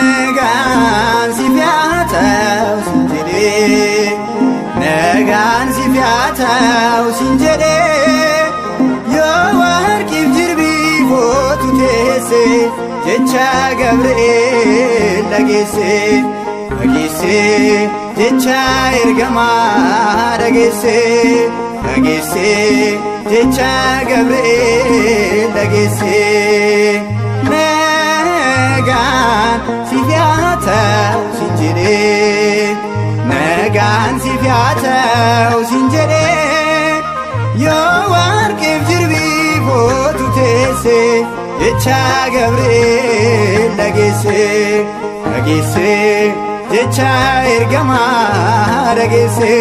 Nagaan siif haa ta'u siin jedhee, nagaan siif haa ta'u siin jedhee, yoo warqiif jirbii footu teesse jecha Gabri'eel dhageesse, dhageesse jecha ergamaa dhageesse, dhageesse jecha Gabri'eel dhageesse. Nagaan siif haa ta'u siin jedhee, nagaan siif haa ta'u siin jedhee, yoo warqiif jirbii footu teesse jecha Gabri'eel dhageesse, dhageesse jecha ergamaa dhageesse,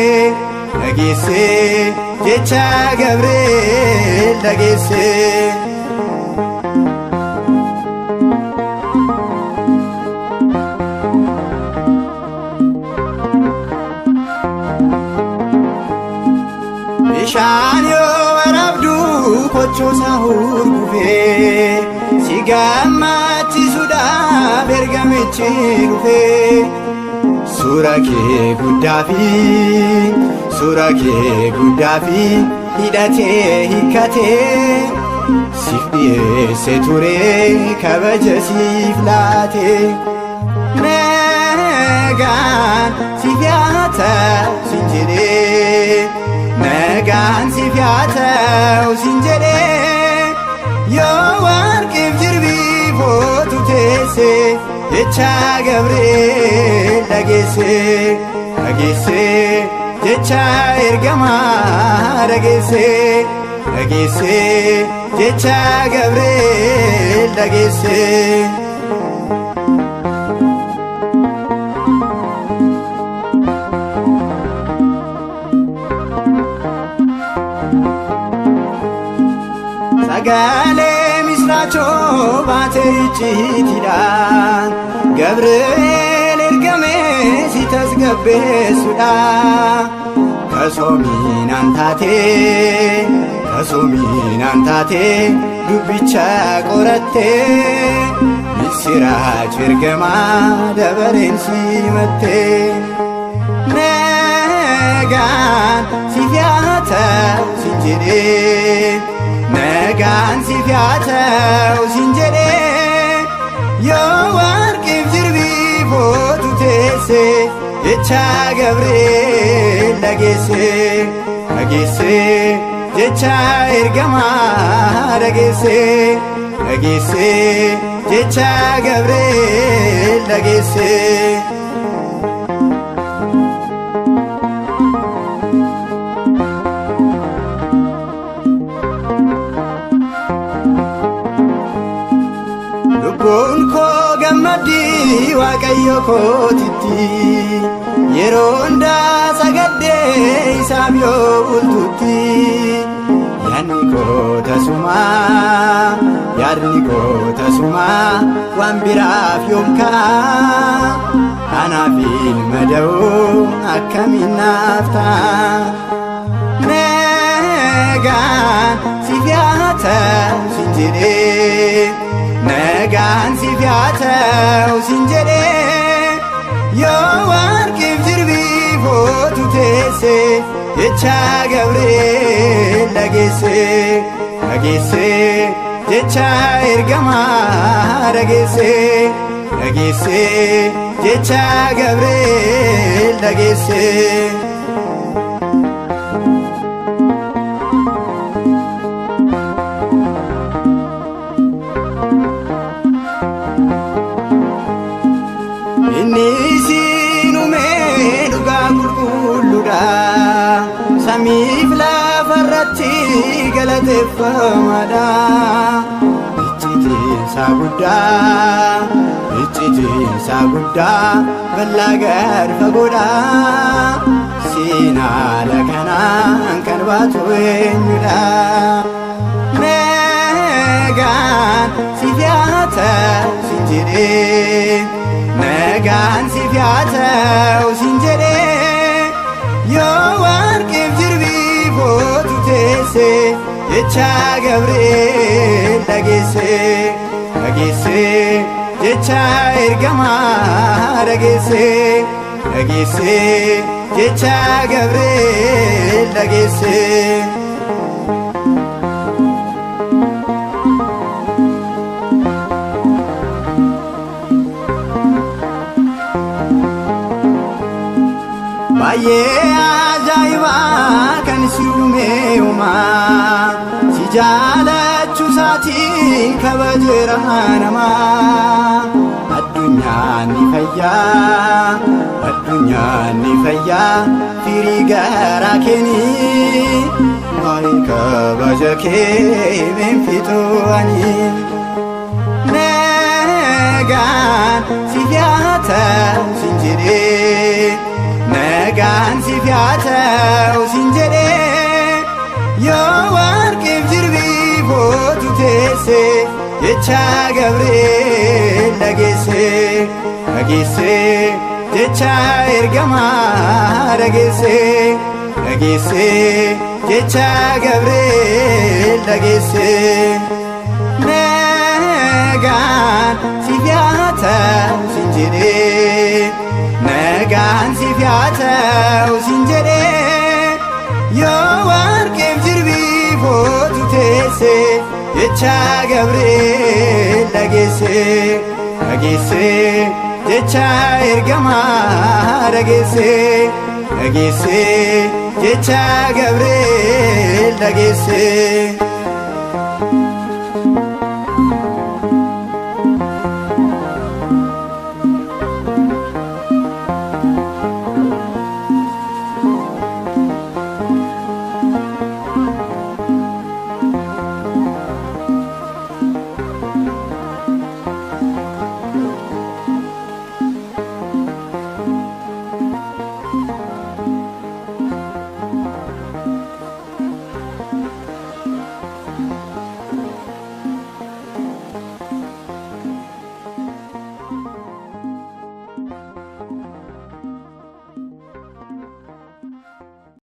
dhageesse jecha Gabri'eel dhageesse. Bishaan yoo waraabdu kochoosaa hurgufee, si gammachiisuudhaaf ergamichi dhufee, suura kee guddaa fi suura kee guddaa fi hidhatee hiikkatee siif dhiyeesse ture kabaja siif laatee. Nagaan siif haa ta'u siin jedhee, nagaan siif haa ta'u siin jedhee, yoo warqiif jirbii footu teesse jecha Gabri'eel dhageesse, dhageesse jecha ergamaa dhageesse, dhageesse jecha Gabri'eel dhageesse. Sagalee misraachoo baatee icciitiidhaan Gabri'eel ergamee si tasgabbeessuudha. Kasoominaan taatee, kasoominaan taatee dubbicha qorattee, misiraach ergamaa dabareen simattee. Nagaan siif haa ta'u siin jedhee, nagaan siif haa ta'u siin jedhee, yoo warqiif jirbii footu teesse jecha Gabri'eel dhageesse, dhageesse jecha ergamaa dhageesse, dhageesse jecha Gabri'eel dhageesse. Lubbuun koo gammaddii Waaqayyo kootitti, yeroo hundaa sagaddee isaaf yoo bultutti, yaadni koo tasumaa, yaadni koo tasumaa waan biraaf yoom ka'a? Anaaf ilma da'oo akkamiin naaf ta'a? Nagaan siif haa ta'u siin jedhee, nagaan siif haa ta'u siin jedhee, yoo warqiif jirbii footu teesse jecha Gabri'eel dhageesse, dhageesse jecha ergamaa dhageesse, dhageesse jecha Gabri'eel dhageesse. Inni isin uumee dhugaa qulqulluudha. Samiif lafarratti galateeffamaadha. Icciitiin isaa guddaa, icciitiin isaa guddaa bal'aa gad fagoodha. Siinaa kanaan kan baatu eenyudha? jedhee, nagaan siif haa ta'u siin jedhee, yoo warqeef jirbii footu teesse, jecha Gabri'eel dhageesse, dhageesse, jecha ergamaa dhageesse, dhageesse, jecha Gabri'eel dhageesse. Baay'ee ajaa'ibaa kan si uume uumaa, si jaalachuu isaatiin kabajeera namaa. Addunyaan ni fayyaa, addunyaan ni fayyaa, firii garaa keenii, waa'ee kabaja kee hin fixuani. Nagaan siif haa ta'u siin jedhee, nagaan siif haa ta'u siin jedhee, yoo warqeef jirbii footu teesse, jecha Gabri'eel dhageesse, dhageesse, jecha ergamaa dhageesse, dhageesse, jecha Gabri'eel dhageesse. Nagaan siif haa ta'u siin jedhee, nagaan siif haa ta'u siin jedhee, yoo warqeef jirbii footu teesse, jecha Gabri'eel dhageesse, dhageesse, jecha ergamaa dhageesse, dhageesse, jecha Gabri'eel dhageesse.